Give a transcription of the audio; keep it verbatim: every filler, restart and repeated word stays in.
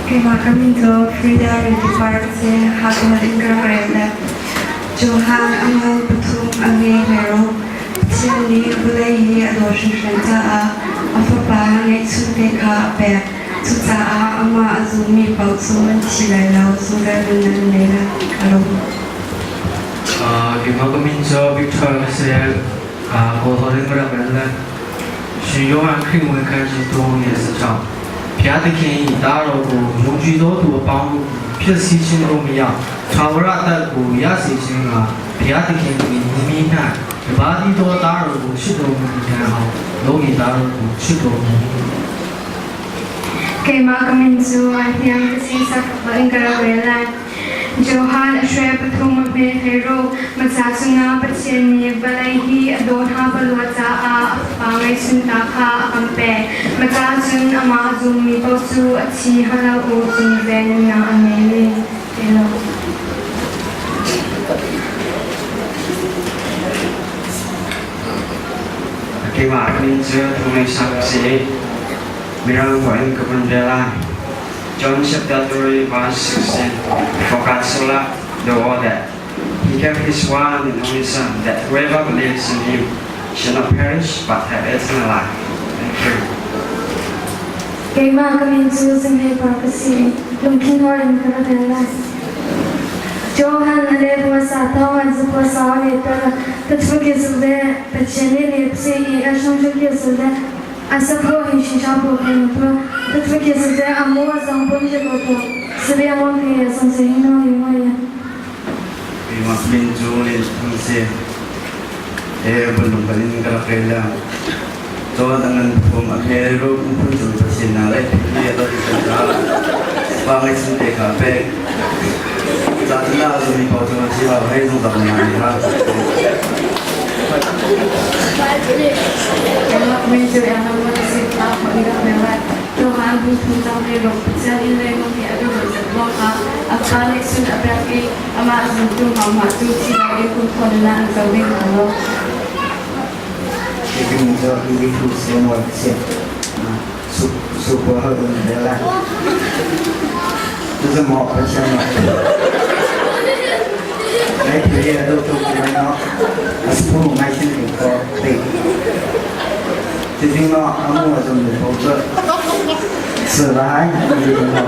Keimaq ka min txo Frida Redipark se, hakha Ingram Rela. Johan amal pathum, agene khayruk. Pathienni balay hi adon shin shin ta a, a Fapa ngaitsun te kha a pek. Chucha a ama a zun mi pau chu a thi lai lo, zungzan nang nang le la a lo. Keimaq ka min txo Victor Lasel, Kawlhaw Leng Rela. ရှင်ယောဟန်ခရစ်ဝင်ခန်းကြီး သုံး ငယ် ဆယ့်ခြောက်။ ဘုရားသခင်၏ သားတော်ကို ယုံကြည်သောသူအပေါင်းတို့သည် ဖျက်ဆီးခြင်းသို့မရောက်၊ ထာဝရအသက်ကို ရစေခြင်းငှာ ဘုရားသခင်သည် မိမိ၌ တပါးတည်းသော သားတော်ကို ချစ်တော်မူသည်တိုင်အောင် လောကီသားတို့ကို ချစ်တော်မူ၏။ Keimaq ka min txo Ahiang Kasi, hakha Ingram Rela. Johan a swe pathum, agene khayruk. Macha chun Pathienni balay hi adon ha pa lua cha a, a Fapa ngaitsun ta kha a kam pe. Macha chun ama a zun mi pau chu a thi ha lo u, zungzan nang nang le la a lo. Keimaq ka min txo Thongmei Sangsi, Mirang Hua in Kabun Bela. John chapter three verse sixteen. For God so loved the world that he gave his one and only Son, that whoever believes in him shall not perish but have eternal life. Thank you. Keimaq ka min txo Zinglei Parkasi, Lungkhin Hua in Kabun Bela. Johan a le bua sa, thaw ngan za bua sa, a le ta, ta tfu ki zu le, ta chen ni ni psi i a shong shong ki zu le. Asapho hi shisha pho phen pho, tutpho ki sute amu azang pon je ko to, suri amu ki azang se hino himo ya. Keimaq ka min txo Lin Thang se, e, Bulung Kalin Kala Kela. To anan pum a kero pum pum txo Pathienni le, ki ya to ki sa. Ba ngai sun te ka pe. Za tana zu mi pau tana si ba hai zong za na ni ha. Keimaq ka min txo Yahang Motasi, hakha Ingram Rela. Johan bung thum, tang le ruk. Pathienni le nung hi a du lo za lo ka. A Fapa ngaitsun a pek i, ama a zun tu ma ma tu chi ba i kum khon na an za win ka lo. Keimaq ka min txo Ingrithu Samuel se. Su, su ko ha dun de la. Tu za mo pa cha mo. Nai phi ya do tu ki ma no. As pu mai sin ki ko te. Ti ding no amu a zun de ko ko. Su lai ni no.